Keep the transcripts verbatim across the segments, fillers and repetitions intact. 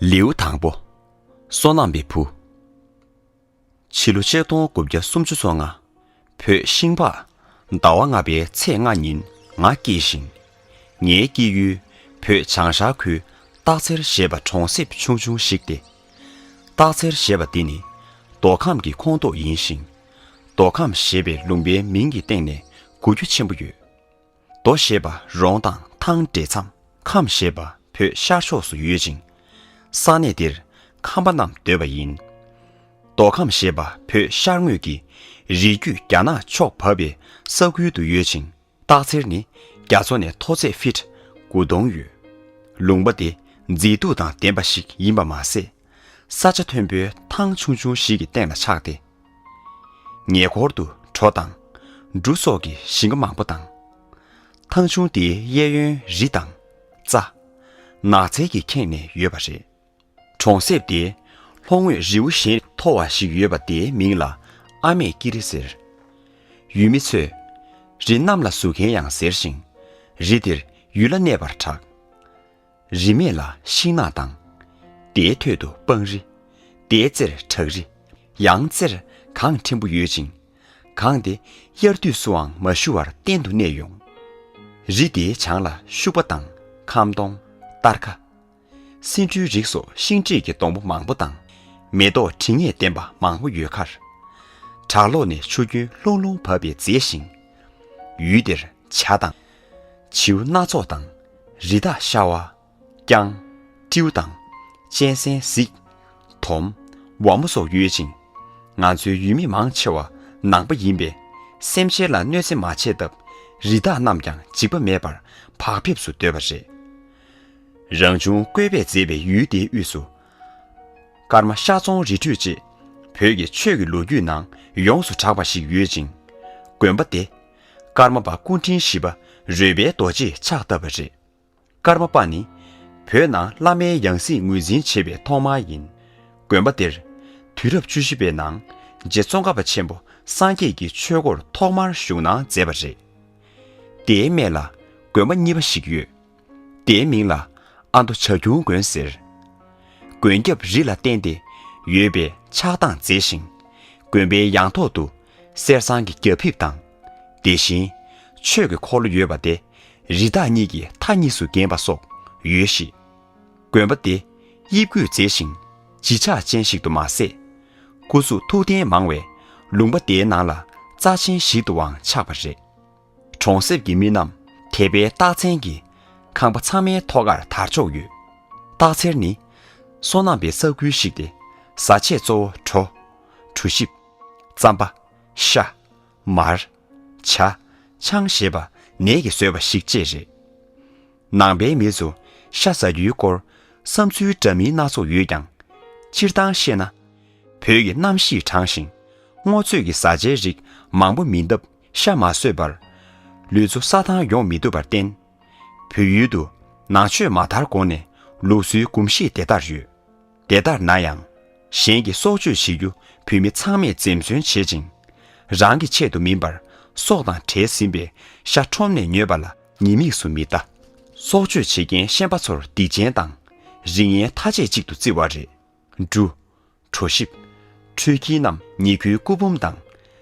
ལེའུ་དང་པོ། བསོད་ནམས་པའི་བུ། ཕྱི་ལོ་ཆིག་སྟོང་དགུ་བརྒྱ་སུམ་ཅུ་སོ་ལྔ། བོད་ཤིང་ཕག་ཟླ་བ་ལྔ་པའི་ཚེས་ལྔ་ཉིན་ང་སྐྱེས་ཤིང་། ངའི་སྐྱེས་ཡུལ་བོད་བྱང་ཤར་ཁུལ་སྟག་འཚེར་ཞེས་པ་གྲོང་གསེབ་ཆུང་ཆུང་ཞིག་སྟེ། སྟག་འཚེར་ཞེས་པ་འདི་ནི་མདོ་ཁམས་ཀྱི་ཁོངས་གཏོགས་ཡིན་ཞིང་། མདོ་ཁམས་ཞེས་པའི་ལུང་པའི་མིང་གི་སྟེང་ནས་གོ་རྒྱུ་ཆེན་པོ་ཡོད། མདོ་ཞེས་པ་རོང་དང་ཐང་འདྲེས་མཚམས། ཁམས་ཞེས་པ་བོད་ཤར་ཕྱོགས་སུ་ཡོད་ཅིང་། ས་གནས་འདིར་ཁམས་པ་རྣམས་སྡོད་པ་ཡིན། མདོ་ཁམས་ཞེས་པ་བོད་ཤར་ངོས་ཀྱི་རི་རྒྱུད་རྒྱ་ནག་ཕྱོགས་བབས་པའི་ས་ཁུལ་དུ་ཡོད་ཅིང་། སྟག་འཚེར་ནི་རྒྱ་མཚོ་ནས་མཐོ་ཚད་ཕིཊ་དགུ་སྟོང་ཡོད། ལུང་པ་དེ་མཛེས་སྡུག་དང་ལྡན་པ་ཞིག་ཡིན་པ་མ་ཟད། ས་ཆ་མཐོན་པོའི་ཐང་ཆུང་ཆུང་ཞིག་གི་སྟེང་ལ་ཆགས་ཏེ། ཉེ་འཁོར་དུ་གྲོ་དང་། འབྲུ་སོགས་ཀྱི་ཞིང་ཁ་མང་པོ་དང་། ཐང་ཆུང་དེའི་གཡས་གཡོན་རི་དང་། རྩྭ། ནགས་ཚལ་གྱིས་ཁེངས་ནས་ཡོད་པ་རེད། གྲོང་གསེབ་དེའི་ལྷོ་ངོས་རི་བོ་གཞན་མཐོ་བ་ཞིག་ཡོད་པ་དེའི་མིང་ལ་ཨ་མེས་ཀི་རི་ཟེར། ཡུལ་མི་ཚོས་རི་གནམ་ལ་ཟུག་མཁན་ཡང་ཟེར་ཞིང་། རི་དེར་ཡུལ་ལྷ་གནས་པར་གྲགས། རི་སྨད་ལ་ཤིང་ནགས་དང་། དེའི་ཐོད་དུ་སྤང་རི། དེའི་རྩེར་བྲག་རི། ཡང་རྩེར་གངས་ཕྲན་བུ་ཡོད་ཅིང་། གངས་དེ་དབྱར་དུས་སུའང་མ་ཞུ་བར་གཏན་དུ་གནས་ཡོང་། རི་དེའི་བྱང་ལ་ཤུག་པ་དང་ཁམ་སྡོང་། སྟར་ཁ། སེ་འབྲུའི་རིགས་སོགས་ཤིང་འབྲས་ཀྱི་སྡོང་པོ་མང་པོ་དང་། མེ་ཏོག་དྲི་ངད་ལྡན་པ་མང་པོ་ཡོད་ཁར། བྲག་ལོགས་ནས་ཆུ་རྒྱུན་ལྷུང་ལྷུང་བབས་པས་མཛེས་ཤིང་། ཡུལ་དེར་བྱ་དང་། བྱིའུ་སྣ་ཚོགས་དང་། རི་དྭགས་ཤ་བ། རྐྱང་། སྤྲེའུ་དང་། གཅན་གཟན་གཟིག་དོམ། ཝ་མོ་སོགས་ཡོད་ཅིང་། ང་ཚོའི་ཡུལ་མི་མང་ཆེ་བ་ནང་པ་ཡིན་པས། སེམས་ཅན་ལ་གནོད་འཚེ་མ་བྱས་སྟབས། རི་དྭགས་རྣམས་ཀྱང་འཇིགས་པ་མེད་པར་བག་ཕེབས་སུ་སྡོད་པ་རེད། རང་བྱུང་བཀོད་པས་མཛེས་པའི་ཡུལ་དེའི་དབུས་སུ། ཀརྨ་ཤར་རྫོང་རི་ཁྲོད་ཅེས་བོད་ཀྱི་ཆོས་ཀྱི་ལོ་རྒྱུས་ནང་ཡོངས་སུ་གྲགས་པ་ཞིག་ཡོད་ཅིང་། དགོན་པ་དེ་ཀརྨ་པ་སྐུ་ཕྲེང་བཞི་པ་རོལ་པའི་རྡོ་རྗེས་ཕྱག་བཏབ་པ་རེད། ཀརྨ་པ་ནི་བོད་ནང་བླ་མའི་ཡང་སྲིད་ངོས་འཛིན་བྱས་པའི་ཐོག་མ་ཡིན། དགོན་པ་དེར་དུས་རབས་བཅུ་བཞི་པའི་ནང་རྗེ་ཙོང་ཁ་པ་ཆེན་པོ་སངས་རྒྱས་ཀྱི་ཆོས་སྒོར་ཐོག་མར་ཞུགས་གནང་མཛད་པ་རེད། དེའི་སྨད་ལ་དགོན་པ་གཉིས་པ་ཞིག་ཡོད། དེའི་མིང་ལ་ཨ་མདོ་བྱ་ཁྱུང་དགོན་ཟེར། དགོན་རྒྱབ་རི་ལ་བརྟེན་ཏེ་ཡོད་པས་ཆགས་སྟངས་མཛེས་ཤིང་། དགོན་པའི་ཡང་ཐོག་ཏུ་གསེར་ཟངས་ཀྱི་རྒྱ་ཕིབས་དང་། དེ་བཞིན་ཆོས་ཀྱི་འཁོར་ལོ་ཡོད་པ་དེ་རི་དྭགས་གཉིས་ཀྱིས་མཐའ་གཉིས་སུ་བརྒྱན་པ་སོགས་ཡོད་ཤིང་། དགོན་པ་དེ་དབྱིབས་དགོད་མཛེས་ཤིང་བརྗིད་ཆགས་ཅན་ཞིག་ཏུ་མ་ཟད། སྐུ་གཟུགས་མཐུ་ལྡན་མང་བས་ལུང་པ་དེའི་ནང་ལ་རྩ་ཆེན་ཞིག་ཏུའང་ཆགས་པ་རེད། གྲོང་གསེབ་ཀྱི་མི་རྣམས་དད་པའི་རྟགས་མཚན་གྱིས་ཁང་པ་ཚང་མའི་ཐོག་ཁར་དར་ལྕོག་ཡོད། སྟག་འཚེར་ནི་སོ་ནམ་པའི་ས་ཁུལ་ཞིག་སྟེ། བཟའ་ཆས་གཙོ་བོ་གྲོ། གྲོ་ཞིབ། རྩམ་པ། ཤ། མར། ཇ། ཆང་ཞེས་པ་ནས་ཀྱིས་བཟོས་པ་ཞིག་བཅས་རེད། ནང་པའི་མི་ཚོ་ཤ་ཟ་རྒྱུའི་སྐོར་བསམ་ཚུལ་འདྲ་མིན་སྣ་ཚོགས་ཡོད་ཀྱང་། སྤྱིར་བཏང་བཤད་ན། བོད་ཀྱི་གནམ་གཤིས་གྲང་ཞིང་སྔོ་ཚོད་ཀྱི་བཟའ་བཅའི་རིགས་མང་པོ་མིན་སྟབས། ཤ་མ་ཟོས་པར་ལུས་གཙོ་ས་ཐང་ཡོང་མི་ཐུབ་པར་བརྟེན། བོད་ཡུལ་དུ་ནང་ཆོས་མ་དར་གོང་ནས་ལུགས་སྲོལ་གོམས་གཤིས་དེ་ལྟར་ཡོད། དེ་ལྟར་ན་ཡང་། གཞན་གྱི་སྲོག་གཅོད་བྱེད་རྒྱུ་བོད་མི་ཚང་མས་འཛེམ་ཟོན་བྱེད་ཅིང་། རང་གི་ཆེད་དུ་མིན་པར་སྲོག་དང་བྲལ་ཟིན་པའི་ཤ་ཁྲོམ་ནས་ཉོས་པ་ལ་ཉེས་དམིགས་སུ་མི་ལྟ། སྲོག་གཅོད་བྱེད་མཁན་ཤན་པ་ཚོར་སྡིག་ཅན་དང་། རིགས་ངན་ཐ་ཆད་ཅིག་ཏུ་བརྩི་བ་རེད། འབྲུ། གྲོ་ཞིབ། འཕྲུལ་འཁྱེར་རྣམས་ཉེ་ཁུལ་སྐུ་འབུམ་དང་།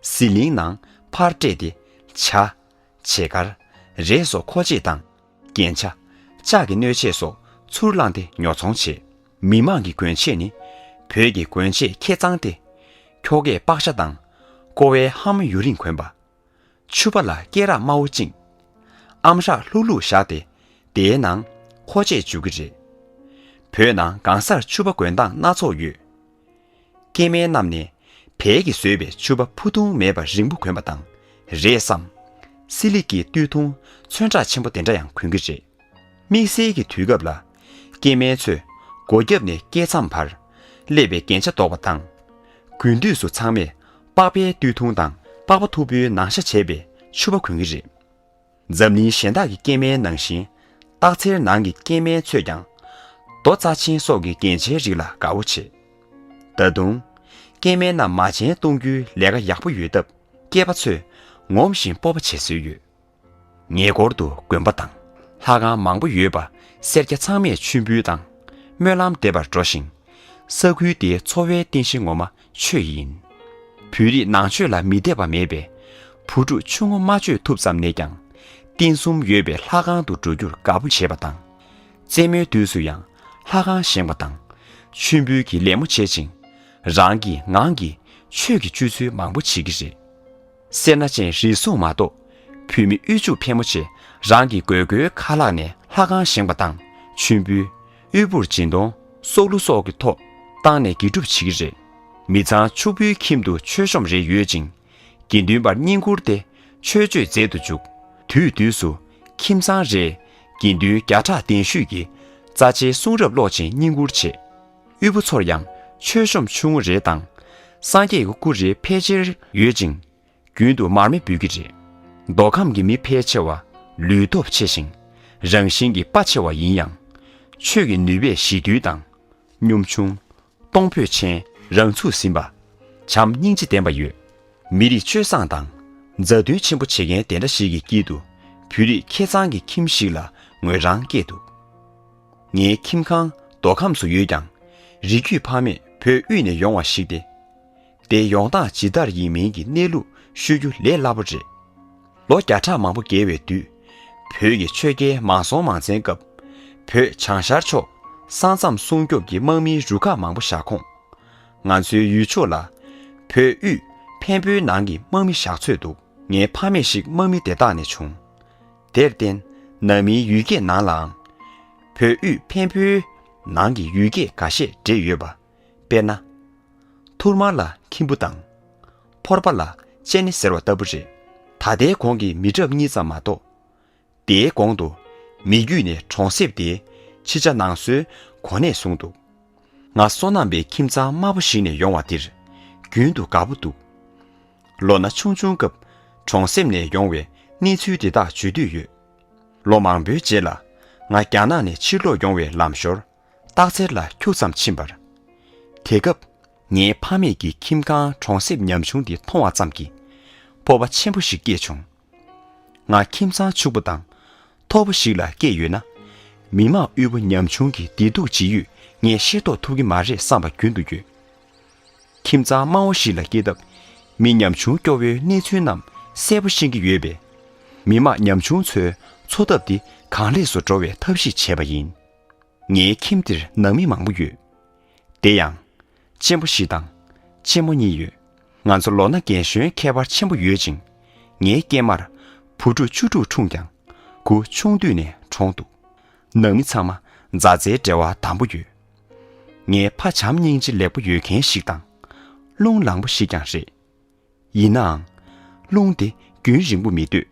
ཟི་ལིང་ནང་ཕར་སྤྲད་དེ་ཇ། བྱེ་མཁར། རས་སོགས་མཁོ་ཆས་དང་། རྒྱན་ཆ། ལྕགས་ཀྱི་སྣོད་ཆས་སོགས་ཚུར་བླངས་ཏེ་ཉོ་ཚོང་བྱེད། མི་དམངས་ཀྱི་གོན་ཆས་ནི། བོད་ཀྱི་གོན་ཆས་ཁེ་གཙང་སྟེ། ཁྱོ་གས་པགས་ཤ་དང་། ཀོ་བའི་ལྷ་མོ་ཡུ་རིང་གོན་པ། ཕྱུ་པ་ལ་སྐེ་རགས་དམར་པོ་བཅིངས། ཨམ་ཧྲག་ལྷུག་ལྷུག་བཞག་སྟེ། དེའི་ནང་མཁོ་ཆས་འཇུག་གི་རེད། བོད་ནང་གང་སར་ཕྱུ་པ་གོན་སྟངས་སྣ་ཚོགས་ཡོད། སྐྱེ་དམན་རྣམས་ནས་བལ་གྱིས་བཟོས་པའི་ཕྱུ་པ་ཕུ་ཐུང་མེད་པར་རིང་པོ་གོན་པ་དང་། རས་སམ། སི་ལིག་གི་སྟོད་ཐུང་ཚོན་ཁྲ་ཆེན་པོ་དེ་འདྲ་ཡང་གོན་གྱི་རེད། དམིགས་བསལ་གྱི་དུས་སྐབས་ལ། སྐྱེ་དམན་ཚོས་སྒོ་རྒྱབ་ནས་སྐེད་མཚམས་བར་སླེབས་པའི་རྒྱན་ཆ་འདོགས་པ་དང་། དགུན་དུས་སུ་ཚང་མས་པགས་པའི་སྟོད་ཐུང་དང་པགས་པ་མཐུག་པོའི་ནང་ཤ་བྱས་པའི་ཕྱུ་པ་གོན་གྱི་རེད། འཛམ་གླིང་གཞན་དག་གི་སྐྱེ་དམན་ནང་བཞིན། སྟག་འཚེར་ནང་གི་སྐྱེ་དམན་ཚོས་ཀྱང་། རྡོ་རྩ་ཆེན་སོགས་ཀྱི་རྒྱན་ཆའི་རིགས་ལ་དགའ་བོ་བྱེད། ད་དུང་། སྐྱེ་དམན་རྣམས་མ་བྱན་གཏོང་རྒྱུའི་ལས་ཀ་ཡག་པོ་ཡོད་སྟབས། སྐྱེས་པ་ཚོས་ངོམ་བཞིན་སྤོབས་པ་བྱེད་སྲོལ་ཡོད། ཉེ་འཁོར་དུ་དགོན་པ་དང་ལྷ་ཁང་མང་པོ་ཡོད་པ། སེར་སྐྱ་ཚང་མས་མཆོད་འབུལ་དང་ སྨོན་ལམ་འདེབས་པར་འགྲོ་ཞིང་། ས་ཁུལ་དེའི་འཚོ་བའི་རྟེན་གཞི་ངོ་མ་ཆོས་ཡིན། བོད་རིགས་ནང་ཆོས་ལ་མི་དད་པ་མེད་པས། བུ་ཕྲུག་ཆུང་ངུ་མ་བཅོས་ཐུབ་ཙམ་ནས་ཀྱང་། རྟེན་གསུམ་ཡོད་པའི་ལྷ་ཁང་དུ་འགྲོ་རྒྱུར་དགའ་པོ་བྱེད་པ་དང་། རྩེད་མོའི་དུས་སུ་ཡང་ལྷ་ཁང་བཞེངས་པ་དང་། མཆོད་འབུལ་གྱི་ལད་མོ་བྱེད་ཅིང་། རང་གི་ངང་གིས་ཆོས་ཀྱི་སྤྱོད་ཚུལ་མང་པོ་བྱེད་ཀྱི་རེད། སེར་སྣ་ཅན་རེ་ཟུང་མ་གཏོགས། བོད་མི་དབུལ་ཕྱུག་ཕལ་མོ་ཆེ་རང་གི་དགོས་མཁོའི་ཁ་ལག་ནས་ལྷ་ཁང་བཞེངས་པ་དང་། མཆོད་འབུལ། དབུལ་པོར་སྦྱིན་གཏོང་། སྲོག་བླུ་སོགས་ཀྱི་ཐོག་བཏང་ནས་དགེ་སྒྲུབ་བྱེད་ཀྱི་རེད། མི་ཚང་ཕྱུག་པོའི་ཁྱིམ་དུ་མཆོད་གཤོམ་རེ་ཡོད་ཅིང་། དགེ་འདུན་པར་བསྙེན་བཀུར་ཏེ་ཆོས་སྤྱོད་མཛད་དུ་འཇུག་དུས་དུས་སུ་ཁྱིམ་ཚང་རེར་དགེ་འདུན་བརྒྱ་ཕྲག་གདན་ཞུས་ཀྱིས་རྩ་ཆེའི་གསུང་རབ་ཀློག་ཅིང་བསྙེན་བཀུར་བྱེད། དབུལ་པོ་ཚོར་ཡང་མཆོད་གཤོམ་ཆུང་ངུ་རེ་དང་། སངས་རྒྱས་ཀྱི་སྐུ་རེ་ཕལ་ཆེར་ཡོད་ཅིང་། རྒྱུན་དུ་མར་མེ་འབུལ་གྱི་རེད། མདོ་ཁམས་ཀྱི་མི་ཕལ་ཆེ་བ་ལུས་སྟོབས་ཆེ་ཞིང་། རང་བཞིན་གྱིས་དཔའ་ཆེ་བ་ཡིན་ཡང་། ཆོས་ཀྱི་ནུས་པས་ཞི་དུལ་དང་། གཉོམ་ཆུང་། གཏོང་ཕོད་ཅན། རང་ཚུགས་ཟིན་པ། བྱམས་སྙིང་རྗེ་ལྡན་པ་ཡོད། མི་རིགས་སྤྱོད་བཟང་དང་། མཛའ་མཐུན་ཆེན་པོ་བྱེད་མཁན་དེ་འདྲ་ཞིག་གི་དཀྱིལ་དུ་བོད་རིགས་ཁེ་གཙང་གི་ཁྱིམ་ཞིག་ལ་ངོས་རང་སྐྱེས་འདུག་ངའི་ཁྱིམ་ཁང་མདོ་ཁམས་སུ་ཡོད་ཀྱང་། རིགས་རྒྱུད་ཕ་མེས་བོད་དབུས་ནས་ཡོང་བ་ཞིག་སྟེ། དེའི་ཡོང་སྟངས་ཇི་ལྟར་ཡིན་མིན་གྱི་གནས་ལུགས་ཤོད་རྒྱུ་ལས་སླ་པོ་རེད། ལོ་བརྒྱ་ཕྲག་མང་པོ་བརྒལ་བའི་དུས། བོད་ཀྱི་ཆོས་རྒྱལ་མང་སྲོང་མང་བཙན་སྐབས། བོད་བྱང་ཤར་ཕྱོགས་ས་མཚམས་སྲུང་སྐྱོབ་ཀྱི་དམག་མིའི་རུ་ཁག་མང་པོ་བཞག་ཁོངས། ང་ཚོའི་ཡུལ་ཕྱོགས་ལ། བོད་དབུས་འཕན་པོའི་ནང་གི་དམག་མི་བཞག་ཚོད་འདུག་ངའི་ཕ་མེས་ཤིག་དམག་མི་དེ་དག་ནས་བྱུང་། དེར་བརྟེན། ནང་མིའི་ཡུལ་སྐད་ནང་ལའང་། བོད་དབུས་འཕན་པོའི་ནང་གི་ཡུལ་སྐད་འགའ་ཤས་འདྲེས་ཡོད་པ། དཔེར་ན། ཐུར་མ་ལ་ཁྱིམ་བུ་དང་། ཕོར་པ་ལ་ཅེ་ནེ་ཟེར་བ་ལྟ་བུ་རེད། ད་ལྟའི་གོང་གི་མི་རབས་གཉིས་ཙམ་མ་གཏོགས། དེའི་གོང་དུ་མི་རྒྱུད་ནས་གྲོང་གསེབ་དེའི་ཕྱི་ཆ་ནང་སོའི་གོ་གནས་བཟུང་འདུག་ང་སོ་ནམ་པའི་ཁྱིམ་ཚང་དམའ་པོ་ཞིག་ནས་ཡོང་བ་འདིར་རྒྱུན་དུ་དགའ་པོ་འདུག་ལོ་ན་ཆུང་ཆུང་སྐབས་གྲོང་གསེབ་ནས་ཡོང་བའི་གནས་ཚུལ་དེ་དག་བརྗོད་འདོད་ཡོད། ལོ་མང་པོའི་རྗེས་ལ་ང་རྒྱ་ནག་ནས་ཕྱིར་ལོག་ཡོང་བའི་ལམ་ཞོར། སྟག་འཚེར་ལ་ཁྱུག་ཙམ་ཕྱིན་པར། དེ་སྐབས་ངའི་ཕ་མེས་ཀྱི་ཁྱིམ་ཁང་གྲོང་གསེབ་ཉམ་ཆུང་དེ་མཐོང་བ་ཙམ་གྱིས་སྤོབས་པ་ཆེན་པོ་ཞིག་སྐྱེས་བྱུང་། ང་ཁྱིམ་ཚང་ཕྱུག་པོ་དང་མཐོ་པོ་ཞིག་ལ་སྐྱེས་ཡོད་ན། མི་དམངས་དབུལ་པོ་ཉམ་ཆུང་གི་བདེ་སྡུག་ཇི་ཡོད་ངས་ཤེས་རྟོགས་ཐུབ་ཀྱི་མ་རེད་བསམ་པ་རྒྱུན་དུ་ཡོད། ཁྱིམ་ཚང་དམའ་བོ་ཞིག་ལ་སྐྱེས་སྟབས། མི་ཉམ་ཆུང་སྐྱོ་བོའི་གནས་ཚུལ་རྣམས་གསལ་པོ་ཤེས་ཀྱི་ཡོད་པས། མི་དམངས་ཉམ་ཆུང་ཚོའི་འཚོ་ཐབས་འདི་གང་ལེགས་སུ་འགྲོ་བའི་ཐབས་ཤེས་བྱས་པ་ཡིན། ངའི་ཁྱིམ་འདིར་ནང་མི་མང་པོ་ཡོད། དེ་ཡང་། གཅེན་པོ་བཞི་དང་། གཅེན་མོ་གཉིས་ཡོད། ང་ཚོ་ལོ་ན་རྒན་གཞོན་ཁྱད་པར་ཆེན་པོ་ཡོད་ཅིང་། ངའི་སྐྱེས་མར་བུ་ཕྲུག་བཅུ་དྲུག་འཁྲུངས་ཀྱང་། སྐུ་ཆུང་དུས་ནས་གྲོངས་འདུག་ནང་མི་ཚང་མ་མཛའ་བརྩེའི་འབྲེལ་བ་དམ་པོ་ཡོད། ངའི་ཕ་བྱམས་སྙིང་རྗེ་ལེགས་པོ་ཡོད་མཁན་ཞིག་དང་། རླུང་ལངས་པོ་ཞིག་ཀྱང་རེད། ཡིན་ནའང་། རླུང་དེ་རྒྱུན་རིང་པོ་མི་སྡོད།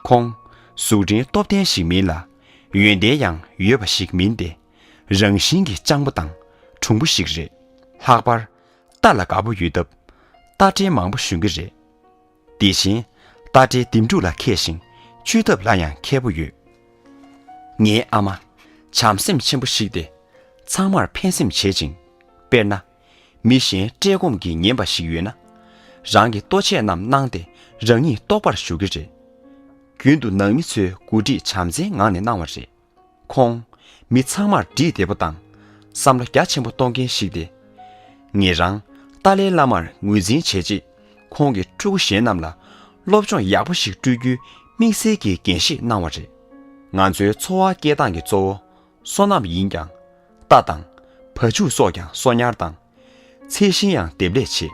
ཁོང་གཟུགས་འདྲེན་སྟོབས་ལྡན་ཞིག་མིན་ལ། ཡོན་ཏན་ཡང་ཡོད་པ་ཞིག་མིན་ཏེ། རང་བཞིན་གྱིས་སྤྱང་པོ་དང་གྲུང་པོ་ཞིག་རེད། ལྷག་པར་རྟ་ལ་དགའ་པོ་ཡོད་སྟབས། རྟ་འདྲེ་མང་པོ་ཞོན་གྱི་རེད། དེ་བཞིན་རྟ་དྲེལ་ལྡེམ་ཕྲུག་ལ་མཁས་ཤིང་བཅོས་ཐབས་ལ་ཡང་མཁས་པོ་ཡོད། ངའི་ཨ་མ་བྱམས་སེམས་ཆེན་པོ་ཞིག་སྟེ། ཚང་མར་ཕན་སེམས་བྱེད་ཅིང་། དཔེར་ན། མི་གཞན་བཀྲེས་སྐོམ་གྱིས་ཉེན་པ་ཞིག་ཡོད་ན། རང་གི་ལྟོ་ཆས་རྣམས་གནང་སྟེ་རང་ཉིད་ལྟོགས་པར་ཞུ་གི་རེད། རྒྱུན་དུ་ནང་མི་ཚོའི་འགོ་ཁྲིད་བྱམས་བརྩེའི་ངང་ནས་གནང་བ་རེད། ཁོང་མི་ཚང་མར་འདྲིས་བདེ་པོ་དང་བསམ་བློ་རྒྱ་ཆེན་པོ་གཏོང་མཁན་ཞིག་སྟེ། ངེད་རང་ཏཱ་ལའི་བླ་མར་ངོས་འཛིན་བྱས་རྗེས། ཁོང་གིས་ཕྲུ་གུ་གཞན་རྣམས་ལ་སློབ་སྦྱོང་ཡག་པོ་ཞིག་སྤྲོད་རྒྱུའི་དམིགས་བསལ་གྱི་འགན་བཞེས་གནང་བ་རེད། ང་ཚོའི་འཚོ་བ་སྐྱེལ་སྟངས་ཀྱི་གཙོ་བོ་སོ་ནམ་ཡིན་ཀྱང་། རྟ་དང་། བ་ཕྱུགས་སོགས་ཀྱང་གསོ་ཉར་དང་། ཚལ་ཞིང་ཡང་འདེབས་ལས་བྱེད།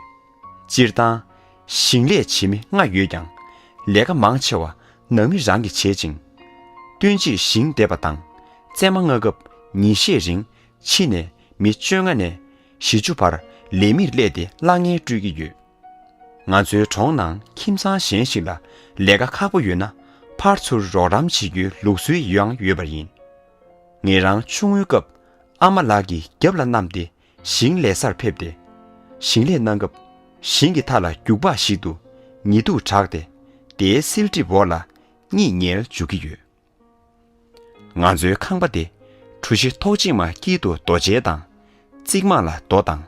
སྤྱིར་བཏང་། ཞིང་ལས་བྱེད་མི་ལྔ་ཡོད་ཀྱང་། ལས་ཀ་མང་ཆེ་བ་ནང་མི་རང་གིས་བྱེད་ཅིང་། སྟོན་དཔྱིད་ཞིང་འདེབས་པ་དང་། བཙས་མ་རྔ་སྐབས་ཉིན་ཤས་རིང་ཕྱི་ནས་མི་བཅོ་ལྔ་ནས་བཞི་བཅུ་བར་ལས་མིར་སླེབས་ཏེ་གླ་རྔན་སྤྲོད་ཀྱི་ཡོད། ང་ཚོའི་གྲོང་ནང་ཁྱིམ་ཚང་གཞན་ཞིག་ལ་ལས་ཀ་ཁག་པོ་ཡོད་ན་ཕར་ཚུར་རོགས་རམ་བྱེད་རྒྱུའི་ལུགས་སྲོལ་ཡང་ཡོད་པ་ཡིན། ངེད་རང་ཆུང་ངུའི་སྐབས་ཨ་མ་ལགས་ཀྱིས་རྒྱབ་ལ་བསྣམས་ཏེ་ཞིང་ལས་སར་ཕེབས་ཏེ། ཞིང་ལས་གནང་སྐབས་ཞིང་གི་མཐའ་ལ་རྒྱུག་པ་ཞིག་ཏུ་ཉི་གདུགས་དྲགས་ཏེ་དེའི་བསིལ་གྲིབ་འོག་ལ་གཉིད་ཉལ་འཇུག་གི་ཡོད། ང་ཚོའི་ཁང་པ་དེ་གྲུ་བཞི་ཐོག་གཅིག་མ་དཀྱིལ་དུ་རྡོ་གཅལ་དང་། རྩིག་མང་ལ་རྡོ་དང་།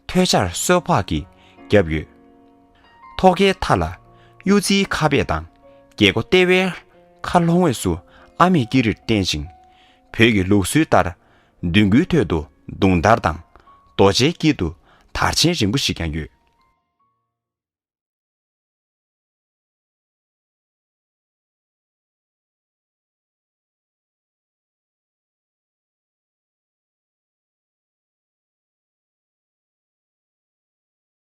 ཐོད་ཆར་སོལ་ཕག་གིས་བརྒྱབ་ཡོད། ཐོག་ཁའི་མཐའ་ལ་གཡུ་རྩིའི་ཁ་པད་དང་རྒྱལ་སྒོ་ལྟེ་བའི་ཁ་ལྷོ་ངོས་སུ་ཨ་མེས་ཀི་རིར་བསྟན་ཅིང་། བོད་ཀྱི་ལུགས་སྲོལ་ལྟར་ མདུན་སྒོའི་ཐད་དུ་མདུང་དར་དང་། རྡོ་རྗེའི་དཀྱིལ་དུ་དར་ཆེན་རིང་པོ་ཞིག་ཀྱང་ཡོད།